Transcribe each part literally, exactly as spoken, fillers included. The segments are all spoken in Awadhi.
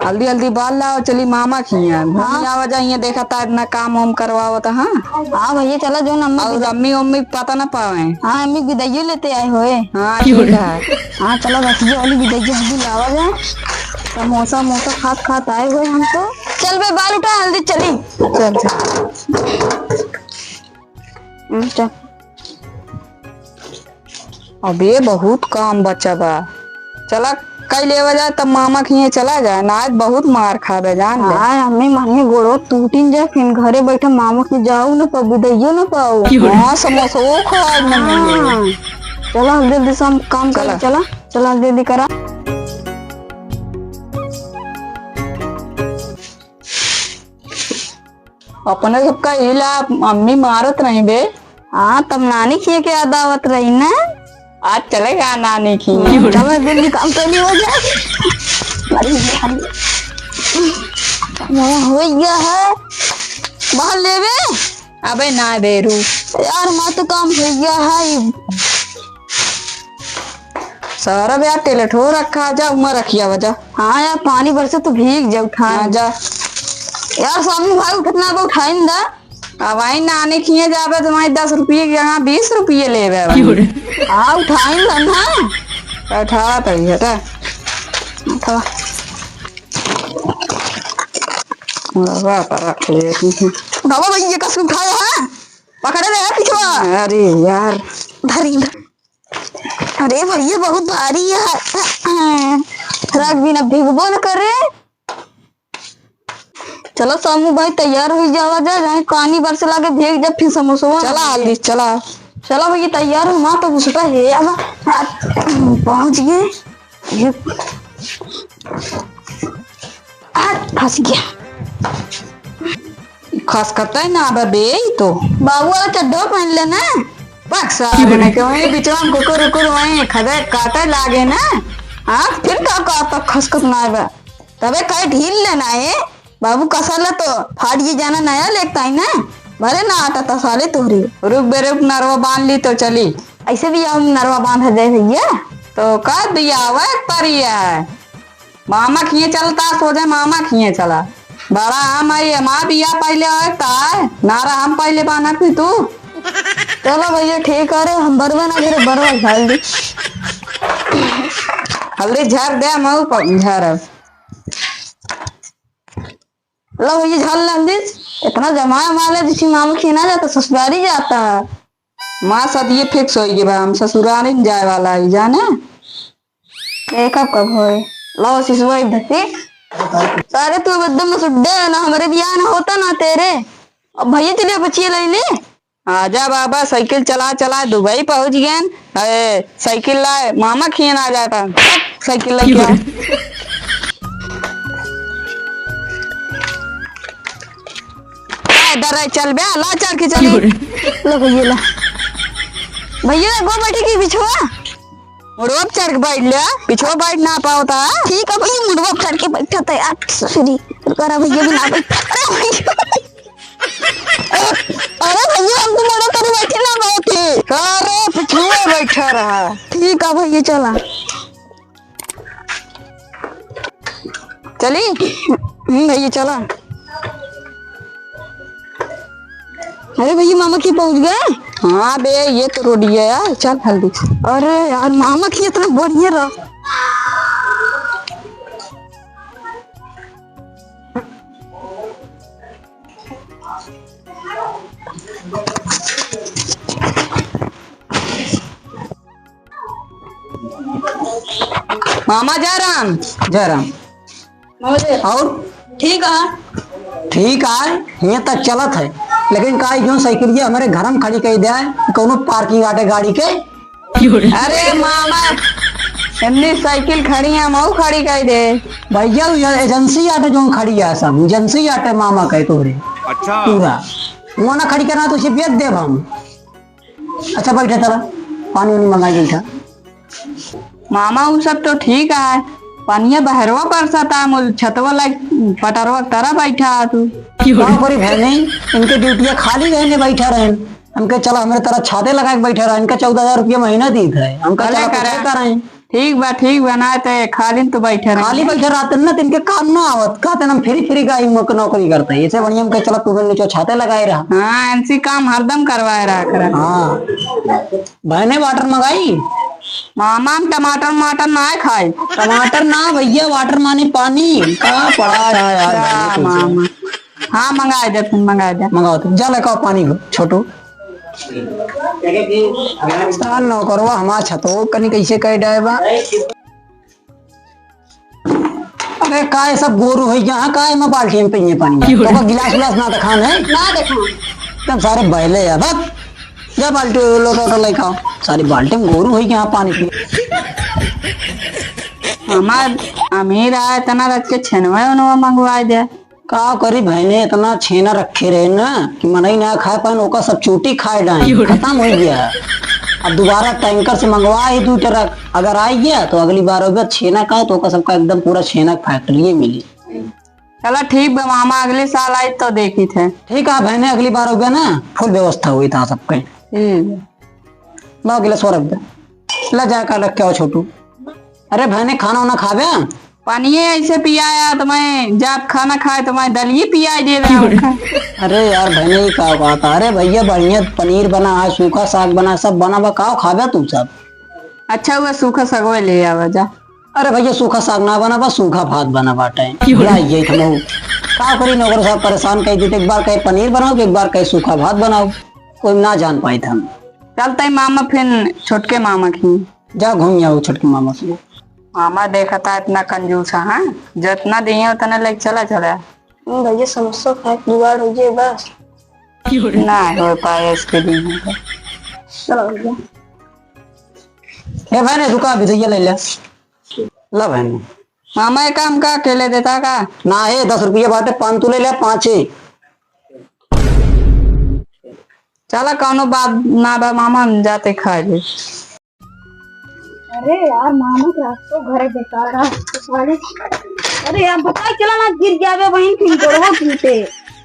हल्दी हल्दी बाल लाओ, चली मामा खियाँ। हाँ। घूमी आवा जाइए, देखा ता इतना काम वाम करवावत, हाँ। हाँ भैया, चला जो ना अम्मी और बिदा- अम्मी उम्मी पता ना पावे। हाँ, अम्मी बिदाइयो लेते आए होए। हाँ, ठीक है। हाँ, चला रसिया वाली बिदाइयो हल्दी लावा जाए। समोसा वमोसा खात खात आए होए हम तो। चल बे, बाल उठा, हल्दी चली। चल, चल। हम्म, चल। अबे बहुत काम बचा बा। चला कई लेवा जाए तब मामा खियाँ चला जाए, ना आज बहुत मार खाबे जान ले। हाँ, हमें मानिए गोड़ो टूटिन जाए, फिर घरे बैठे मामा के जाऊ न पाऊ, बिदाइयो न पाऊ। हाँ, समोसो खाए न मिले। हाँ। चला जल्दी से हम काम कर चला। चला, चला जल्दी करा। अपने सबका इला अम्मी मारत रही बे। हाँ, तब नानी खिए के याद आवत रही ना। आज चलेगा नानी खिए। चलो, जल्दी काम कर ली हो जाए। अरे, अरे। वो हो गया है। बाहर लेवे? अबे ना बेरू। यार, माँ तो काम हो गया है। सारा बे टेलट हो रखा, जा उमा रखिया वजा। हाँ यार, पानी बरसे तो भीग जाऊ ठान। हाँ, जा। यार, स्वामी भाई उठत ना बा, उठाइन दा। अब आई नानी खिए जाबे तो वहीं दस रुपये की जगह बीस रुपये लेबे अब। हाँ, उठाइन दा ना। उठावा तो ही हटा। उठावा। बाबा पर रख ले। बाबा भाई, ये कस उठाया है? पकड़े रहे पिछवा। अरे यार। धरी, धरी। अरे भैया, बहुत भारी है। रख बिना भीगबो न करे। चलो सामू भाई, तैयार हो जावा जा, जाए पानी बरसे लागे, भीग जब फिर समोसवा। चला आली, चला। चलो भैया, तैयार हो, माँ तो घुसटा है। अब पहुँच गए। ये आ, फंस गया। खसकता ही ना बा बे, ई तो। बाबू वाला चड्ढा पहन ले ना। बक्सा बने के वहीं बिचवा में कुकुर उकुर वहीं खदे काटे लागे ना। हाँ, फिर का कहता खसकत ना बा। तबे कहे ढील लेना है। बाबू कसल तो फाट गई जाना नया लेता ही ना। भले ना आता था साले तोहरे। रुक बे रुक, नरवा बांध ली तो चली। ऐसे भी हम नरवा बांध जाए भैया। तो का बियाह परी है। मामा खिए चलता, सोझे मामा खिए चला। बड़ा हम आई, हमार बियाह पहले होए ता, नारा हम पहले बाना की तू। चलो भैया, ठीक है रे, हम बरवा ना गिरे, बरवा घाल दी। हल्दी झार दे, मऊ प-, झार अब। लो भैया, झार ले हल्दी। इतना जमाया माल है, जिसी मामा खिए ना जाता, ससुरारी जाता है। माँ शादी fix होई गई बा, हम ससुरारी में जाए वाला है, जाने। देखब कब होए। लाओ सिसुआ इधर से। सारे तू अब एकदम सुड्ढे है ना, हमरे बियाह ना होता ना तेरे। अब भैया चलिए बचिए ले ले। आजा बाबा, साइकिल चला चला दुबई पहुँच गए। अरे साइकिल लाए, मामा खियन आ जाता। साइकिल लेके आ। ए, डरे चल बे, ला चढ़ के चली। लो भैया ला। भैया, एगो बैठे की बिछुआ? मुड़वा पे चढ़ के बैठ ले, पिछवा बैठ ना पावता। ठीक है भैया, मुड़वा पे चढ़ के बैठा था यार। सॉरी, करा भैया भी ना बैठ। अरे भैया, अरे भैया, हम तो मुड़वा पर बैठे ना पावते। अरे पिछुआ बैठा रहा। ठीक है भैया, चला। चली? हम्म, भैया, चला। अरे भैया, मामा की पहुंच गए? हाँ बे, ये तो रोड ही है यार, चल हल्दी। अरे यार, मामा की इतना बढ़िया रहा। मामा जय राम। जय राम। मामा जी। और? ठीक है। ठीक है, ये तक चलत है, लेकिन का जो साइकिल ये हमारे घर में खड़ी कर दे, कोनो पार्किंग आटे गाड़ी के? अरे मामा, इतनी साइकिल खड़ी है, मऊ खड़ी कर दे। भैया, ये एजेंसी आटे जो खड़ी है, सब एजेंसी आटे मामा कहे तोरे। अच्छा। पूरा। वो ना खड़ी करना तो उसे बेच देब हम। अच्छा, बैठा तला, पानी उनी मंगाई, बैठा। मामा, उ सब तो ठीक है, पनिया बहरवा बरसता, मुल छतवा लाग पटरवा तरा बैठा है तू। का करी भैनी, इनके ड्यूटिया खाली रहने बैठा रहे। हमके चला, हमरे तरह छाते लगा के बैठा रहे, इनका चौदह हजार रुपया महीना दीत है, हमका भले चला करे। कुछ करें। ठीक बा, ठीक बा, ना ते खाली तो बैठे रहे। खाली बैठे रहते ना, तिनके काम ना आवत, कहते ना हम फ्री फ्री का ही मुक नौकरी करते हैं। इससे बढ़िया हम कहे, चला तू भी नीचे छाते लगाए रहा। हाँ, ऐसी काम हरदम करवाए रहा करा। हाँ। बहने वाटर मंगाई? मामा, हम टमाटर वमाटर ना खाए। टमाटर ना भैया, वाटर माने पानी। का पड़ा था यार, अच्छा, बहने तुमसे। मामा। हाँ, मंगाए दे, फिर मंगाए दे। मंगाओ तुम, जा लेके आओ पानी को, छोटू। साल नौकरवा हमार छतो कनी कैसे कह डाए बा। अरे का ये सब गोरू है यहाँ, का ये मैं बाल्टी में पीने पानी है? क्यों? तो का गिलास विलास ना दिखान है? ना देखा। एकदम सारे बैले है, बस। जा बाल्टी लोटा वोटा लेके आओ। सारी बाल्टी में गोरू है यहाँ पानी पी। हमार अमीर आए तना रख के छेनवा उनवा मंगवाए दे। का करी बहने, इतना छेना रखे रहे ना कि मनई ना खाए पाए, ओका सब चूटी खाए डाए, क्यों रे? खत्म हो गया। अब दोबारा टैंकर से मंगवा ही दू ट्रक, अगर आई गया तो अगली बार हो गया छेना का, तो ओका सबका एकदम पूरा छेना फैक्ट्री मिली। चला ठीक बा मामा, अगले साल आई तो देखी थे। ठीक है बहने, अगली बार हो गया ना, फुल व्यवस्था हुई था सबके। ठीक बा। ला गिलास रख दे, ला जा का रख के आओ छोटू। अरे बहने, खाना वाना खाबे? पानिये ऐसे पियाया तो मैं जात खाना खाए तो मैं दलिये पियाई दे रहा हूँ। अरे यार बहने, ये का बात है? अरे भैया, बढ़िया पनीर बना है, सूखा साग बना है, सब बना बा, का खाबे तू सब? अच्छा हुआ सूखा सगवे ले आवा जा। अरे भैया, सूखा साग ना बना बा, सूखा भात बना बाटे। क्यों? ला ये खलो। का करी, नौकर साहब परेशान कर देते, एक बार कहे पनीर बनाओ, एक बार कहे सूखा भात बनाओ, कोई ना जान पाए थे हम। चलते मामा फिर छोटके मामा की। जा घूम आओ छोटके मामा से। मामा देखता इतना कंजूस है, हाँ? जितना दिए उतना लेके चला चला। हम्म, भैया समोसा खाए के जुगाड़ हो जाए बस। ना हो पाए इसके लिए। चलो भैया। ए भाई ने रुका, अभी तो ये ले ले। ला भाई ने। मामा ये काम का अकेले देता का? ना है, दस रुपये बाटे, पाँच तू ले ले, पाँच है। चला कौनो बात ना बा मामा, हम जाते खा ले। अरे यार, मामा के रास्ता घर बेकार रहा। अरे यार, बताई चला ना, गिर जाबे बहिन, फिर गोड़वा टूटे।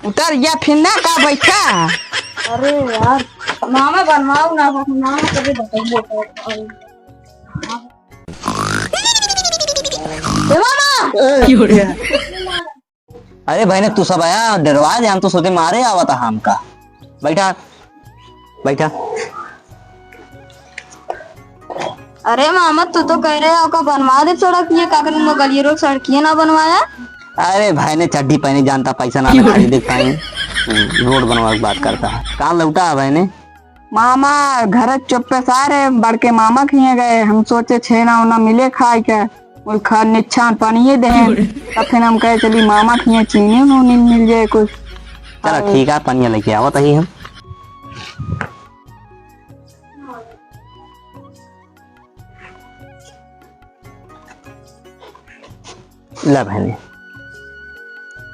उतर या फिर ना का बैठा। अरे यार, मामा बनवाओ ना, बस मामा कभी बताइए। ए मामा! अरे बहने, तू सब आया, डरवा दे, हम तो सोचे मारे आवता हमका। बैठा, बैठा। अरे मामा, तू तो कह रहे हो का बनवा दे सड़क, ये का करें, वो गलिए रोड सड़किए ना बनवाया। अरे बहने, चड्डी पहने जानता, पैसा ना खरीदे पाए, रोड बनवा के बात करता है। कहाँ लौटा है बहने? मामा घर चुप्पे सारे बड़के मामा खिए गए, हम सोचे छेना ओना मिले खाए के, वो खा निच्छान पानिए दे। तब फिर हम कहे चली मामा खिए चीनी उनी मिल जाए कुछ। चला ठीक है, पानी लेके आवत ही हम। ला बहनी।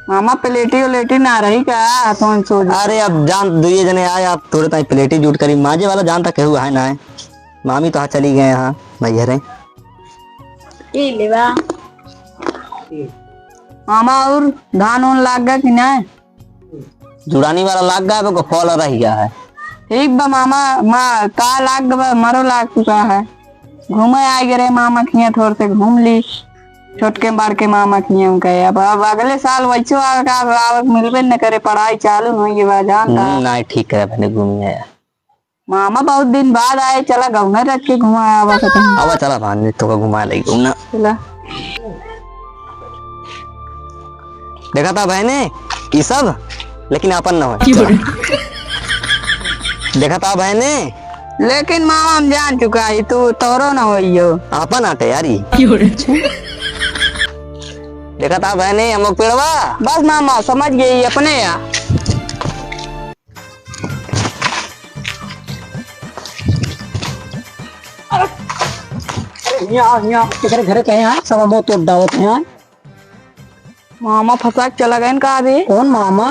मामा, प्लेटी उलेटी ना रही का? हाथों में सो जा। अरे, अब जान दुइये जने आए, आप थोड़े ताई प्लेटी जूट करी। माजे वाला जान तक केहू है ना है। मामी तो हाँ चली गए, हाँ, भैया रे। ई लेवा। मामा, और धान उन लाग गया कि नहीं? जुड़ानी वाला लाग गया, अब एगो फल रह गया है। ठीक बा मामा, मा, का लाग बा, मरो लाग चुका है। घूमे आ गए रे मामा खिया, थोड़ से घूम ली। छोटके बड़के मामा खिया उनके। अब, अब अगले साल वैसे आ, का, आवक मिलबे न करे, पढ़ाई चालू नहीं बा, जानता। हम्म, नहीं, ठीक है, अपने घूमी आया। मामा बहुत दिन बाद आए, चला गौना रख के घुमा आवा सकते हैं। आवा चला भान, तो का घुमा ले गौना। चला। देखा था बहने, ई सब, लेकिन आपन न हो। क्यों? देखा था बहने। लेकिन मामा हम जान चुका है, तू तोरो न होइयो। आपन आटे यारी। क्यों? देखा था बहने, अमुक पेड़वा। बस मामा, समझ गई अपने या। यहाँ, यहाँ, किधर घरे कहे हैं? सब हम तोड़ डावत हैं। मामा फंसा के चला गए का अभी? कौन मामा?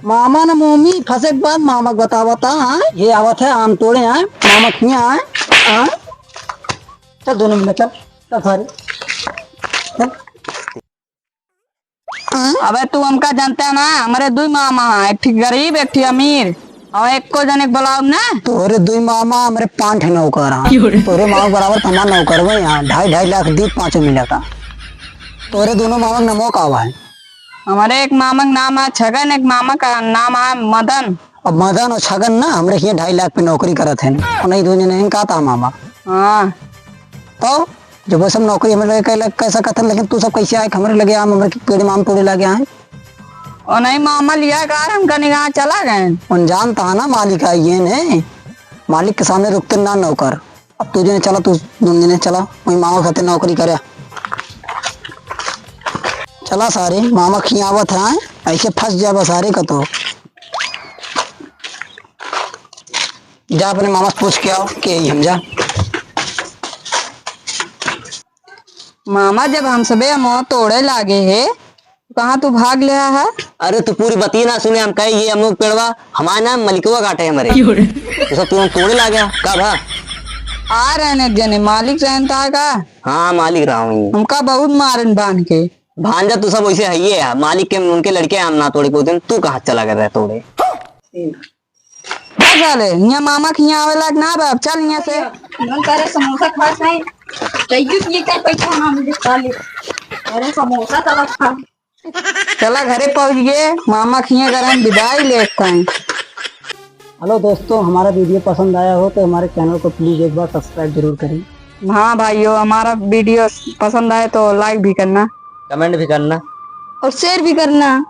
मामा न मोमी, फंसे के बाद मामा के बतावता, हाँ? ये आवत है आम तोड़े, हाँ? मामा किया, हाँ? हाँ? चल दोनों मिनट, चल, चल सारे। चल। अबे तू हमका जानता ना, हमरे दुई मामा हैं, एक ठी गरीब, एक ठी अमीर। और एको जने के बुलाओ ना। तोहरे दुई मामा हमरे पाँच ठे नौकर हैं। तोहरे मामा बराबर तो हमार नौकर बा यहाँ, ढाई ढाई लाख दी पाँचों मिला का। तोहरे दोनों मामा के नामो का बा है? हमारे एक मामा का नाम है छगन, एक मामा का नाम है मदन। अब मदन और छगन ना हमरे हियाँ ढाई लाख पे नौकरी करत हैं, और नहीं दोनों नहीं कहता मामा। हाँ। तो जब वो सब नौकरी हमरे लगे कैला, कैसा कथन, लेकिन तू सब कैसे आए हमरे लगे आम, हमरे पेड़ में आम तोड़े लगे आए? और नहीं मामा लिया कार हम कने कहाँ चला गए। उन जानता है ना मालिक आई है ने, मालिक के सामने रुकते ना नौकर। अब तू जने चला, तू दोनों जने चला, वही मामा खाते नौकरी करे। चला सारे, मामा खियावत है, ऐसे फंस जाबा सारे का तो। जा अपने मामा से पूछ के आओ, के ही हम जा। मामा, जब हम सबे अमवा तोड़े लागे हे, तो कहाँ तू भाग लेहा है? अरे, तू पूरी बतिया ना सुने, हम कहे, ये अमवा पेड़वा हमारे नाम मलिकवा काटे हमरे। क्यों रे? तो सब तू हम तोड़े लागे, का भा? आ रहे ने जने, मालिक रहन था का? हाँ, मालिक रहा हूँ। हमका बहुत मारन बांध के। भांजा, तू सब वैसे है ये है, मालिक के उनके लड़के हम ना तोड़े को दिन, तू कहाँ चला गया रहे तोड़े? चल साले, यहाँ मामा के यहाँ आवे लायक ना बा, अब चल यहाँ से। मन करे समोसा खात नहीं, चाहिए कि ये क्या पैसा ना मुझे खा ले। अरे समोसा चला खा। चला घरे पहुँच गए, मामा के यहाँ गरम विदाई लेत हैं। हेलो दोस्तों, हमारा वीडियो पसंद आया हो तो हमारे चैनल को प्लीज एक बार सब्सक्राइब जरूर करें। हाँ भाइयों, हमारा वीडियो पसंद आए तो लाइक भी करना, कमेंट भी करना और शेयर भी करना।